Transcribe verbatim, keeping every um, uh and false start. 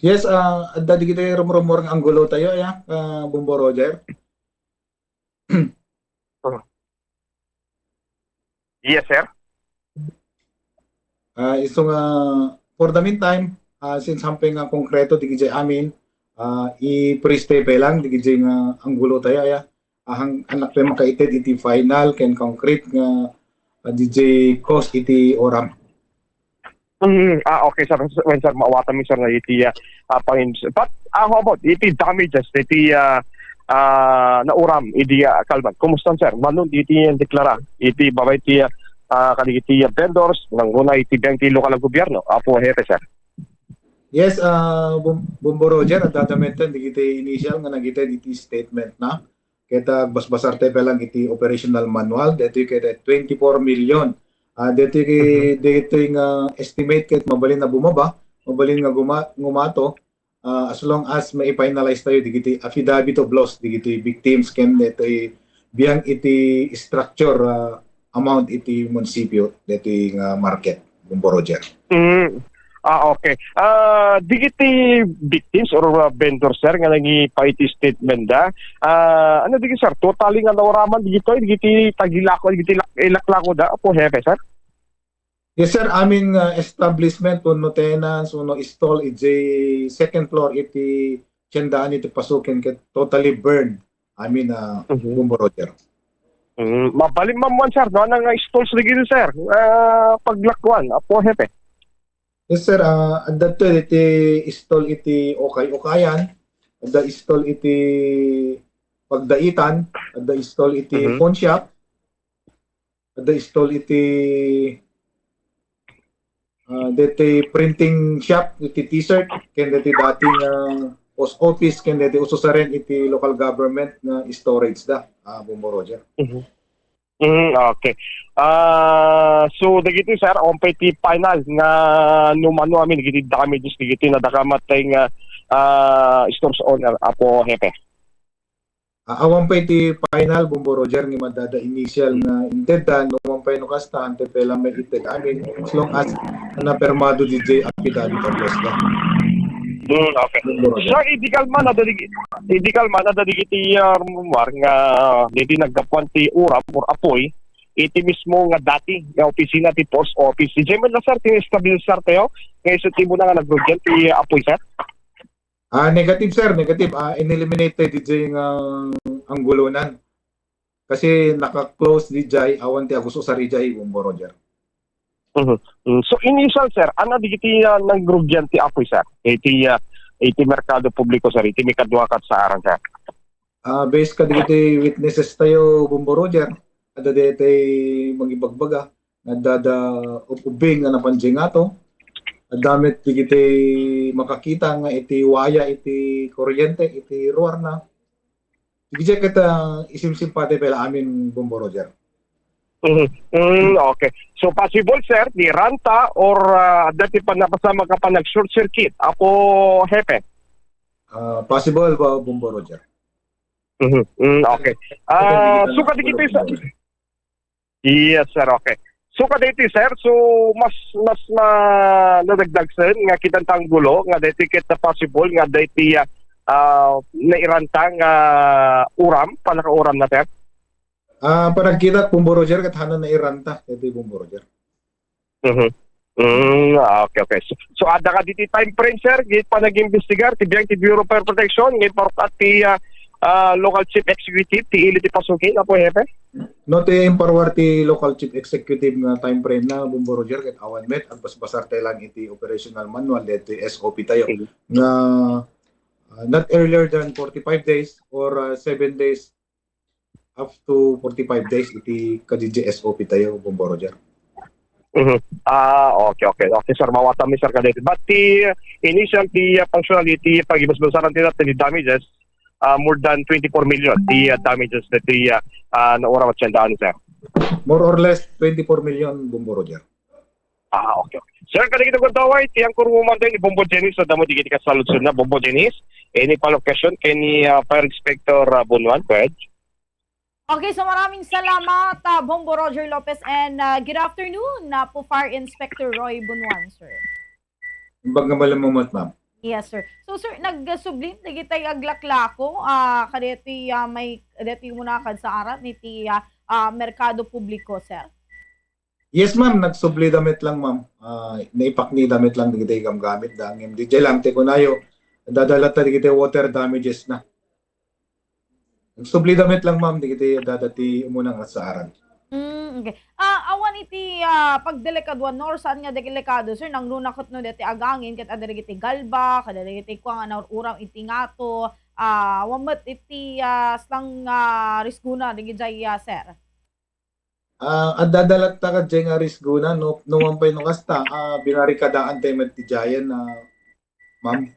Yes, ah, adda digiti rumrumor nga anggulo tayo, ya, ah, Bombo Roger. Yes, sir. Ah, isu nga, for the meantime, ah, since hampay nga konkreto digiti amin, ah, i-preste pa lang digiti nga anggulo tayo, ya. Ahang anak tayo makaited iti final ken concrete nga, ah, D J cost iti uram. Mm, ah, okay, sir. When, sir, maawatan mi, sir, na iti, ah, ah, pangin-, but, ah, how about iti damages, iti, ah, ah, nauram, iti, ah, kalman? Kumusta, sir? Manon iti, ah, deklara, iti, babay, iti, ah, ah, kadigiti, ah, vendors, nangruna iti biang ti lokal a gobierno, Apo Hepe, sir. Yes, ah, Bum-, Bombo Roger, adda met digiti initial nga nagited iti statement na. Ket, ah, basbasarte pa lang iti operational manual, daytoy ket twenty-four million. Ah, daytoy, daytoy nga estimate ket mabalin na bumaba, mabalin nga guma-, ngumato, ah, as long as mai-finalize tayo digiti affidavit of loss digiti victims ken daytoy biang iti structure, ah, amount iti munisipyo daytoy nga market, Bombo Roger. Mm. Ah, okay. Ah, digiti victims or, ah, vendor, sir, nga nangipaiti statement da. Ah, ano digi, sir? Totally nga nauraman digitoy, digiti tagilako, digiti lak-, ilaklako da, Apo Hepe, sir? Yes, sir. Amin nga establishment, wenno tenants, wenno stall, iti second floor, iti tiendaan iti pasuken ket totally burned. Amin, ah, Mhm. Bombo Roger. Mm, mabalin man, sir, no? Anang nga stalls digiti, sir? Ah, paglakuan, Apo Hepe. Yes, sir. Ah, adda to iti stall iti ukay-ukayan, adda stall iti pagdaitan, adda stall iti Mhm. pawn shop, adda stall iti, ah, deti printing shop iti T-shirt, ken deti dating, ah, post office, ken deti ususaren iti local government nga storage da, ah, Bombo Roger. Mhm. Mm, okay. Ah, so dagiti, sir, awan pay ti final nga no mano amin dagiti damages dagiti nadakamatay nga, ah, stores owner, Apo Hepe. Ah, awan pay ti final, Bombo Roger, nga madada initial nga inted da, no man pay no kasta, ante pay lang may ited amin, as long as napermado diay affidavit of loss da. Mm, okay. Bombo Roger. Sir, idi kalman, adda digi-, idi kalman, adda digiti, ah, rumor nga didi naggapuan ti uram or apoy, iti mismo nga dati nga opisina ti post office. Diay met la, sir, ti establisar tayo nga isu ti muna nga nagrugyan ti apoy, sir? Ah, negative, sir, negative. Ah, ineliminate tayo diay nga anggulonan. Kasi naka-close diay, awan ti agususar diay, Bombo Roger. Mhm. Mm, so, initial, sir, ano digiti, ah, nagrugyan ti apoy, sir? Iti, ah, iti merkado publiko, sir, iti mikaduakat sa aran, sir. Ah, based kadagiti witnesses tayo, Bombo Roger, adda daytoy mangibagbaga, nga adda da ub-, ubbing nga napan diay ngato. Adda met digiti makakita nga iti waya iti kuryente, iti ruarna. Diay ket, ah, isimsimpati pay la amin, Bombo Roger. Mhm. Mm, okay. So, possible, sir, ni ranta or, ah, adda ti panapasa makapan nag-short circuit, Apo Hepe? Ah, possible ba, Bombo Roger? Mhm. Mm, okay. Ah, so, kadagiti, sir. Yes, sir. Okay. So, kadagiti, sir, so, mas, mas ma-, nadagdag, sir, nga kitanta anggulo, nga daytoy ket possible, nga daytoy, ah, ah, nairanta nga uram, panakauram na, sir? Ah, panagkitak, Bombo Roger, ket haanna nairanta, daytoy, Bombo Roger. Mhm. Mm, ah, okay, okay. So, so, adda kadagiti time frame, sir, iti panag-imbestigar, ti biang ti Bureau of Fire Protection, nga iparukkat ti, ah, ah, local chief executive, ti ili ti pasuken, Apo Hepe? No, ti imparwar ti local chief executive nga time frame na, Bombo Roger, ket awan met, agbasbasar tayo lang iti operational manual, deti S O P tayo, Mhm. nga, ah, not earlier than forty-five days or, ah, seven days up to forty-five days iti kadaydiay S O P tayo, Bombo Roger. Mhm. Ah, okay, okay. Okay, sir, maawatan mi, sir, kadaytoy. But ti initial ti, ah, functional iti pagibasbasaran ti, ti damages, ah, more than twenty-four million ti, ah, damages deti, ah, ah, nauram a tiendaan, sir. More or less twenty-four million, Bombo Roger. Ah, okay, okay. Sir, kadagiti gundaway, ti angkor mo man ni Bombo Janice, so damo digiti kasaludsodna, Bombo Janice. Any follow-up question? Any, ah, Fire Inspector, ah, Bonuan? Go ahead. Okay, so maraming salamat, ah, Bombo Roger Lopez, and, ah, good afternoon, ah, po Fire Inspector Roy Bonuan, sir. Imbag nga malamumot, ma'am. Yes, sir. So, sir, nagsubli dagiti aglaklako, ah, kadaytoy, ah, may, kadaytoy umuna kadsaaran iti, ah, ah, merkado publiko, sir? Yes, ma'am. Nagsublida met lang, ma'am. Ah, naipaknida met lang dagiti gamgamit da. Ngem diay laeng ti kunayo, adda latta dagiti water damages na. Nagsublida met lang, ma'am, dagiti adda ti umuna nga kadsaaran. Mm, okay. Ah, awan iti, ah, pagdelikaduan, no, or saan nga delikado, sir, nangruna ket no daytoy agangin, ket adda dagiti galbak, adda dagiti kua nga naur-uram iti ngato, ah, awan met iti, ah, saan nga risgona dagiti, ah, sir? Ah, adda latta kadiay nga risgona, no, no man pay no kasta, ah, binarikadaan tayo met ti diayen, ah, ma'am.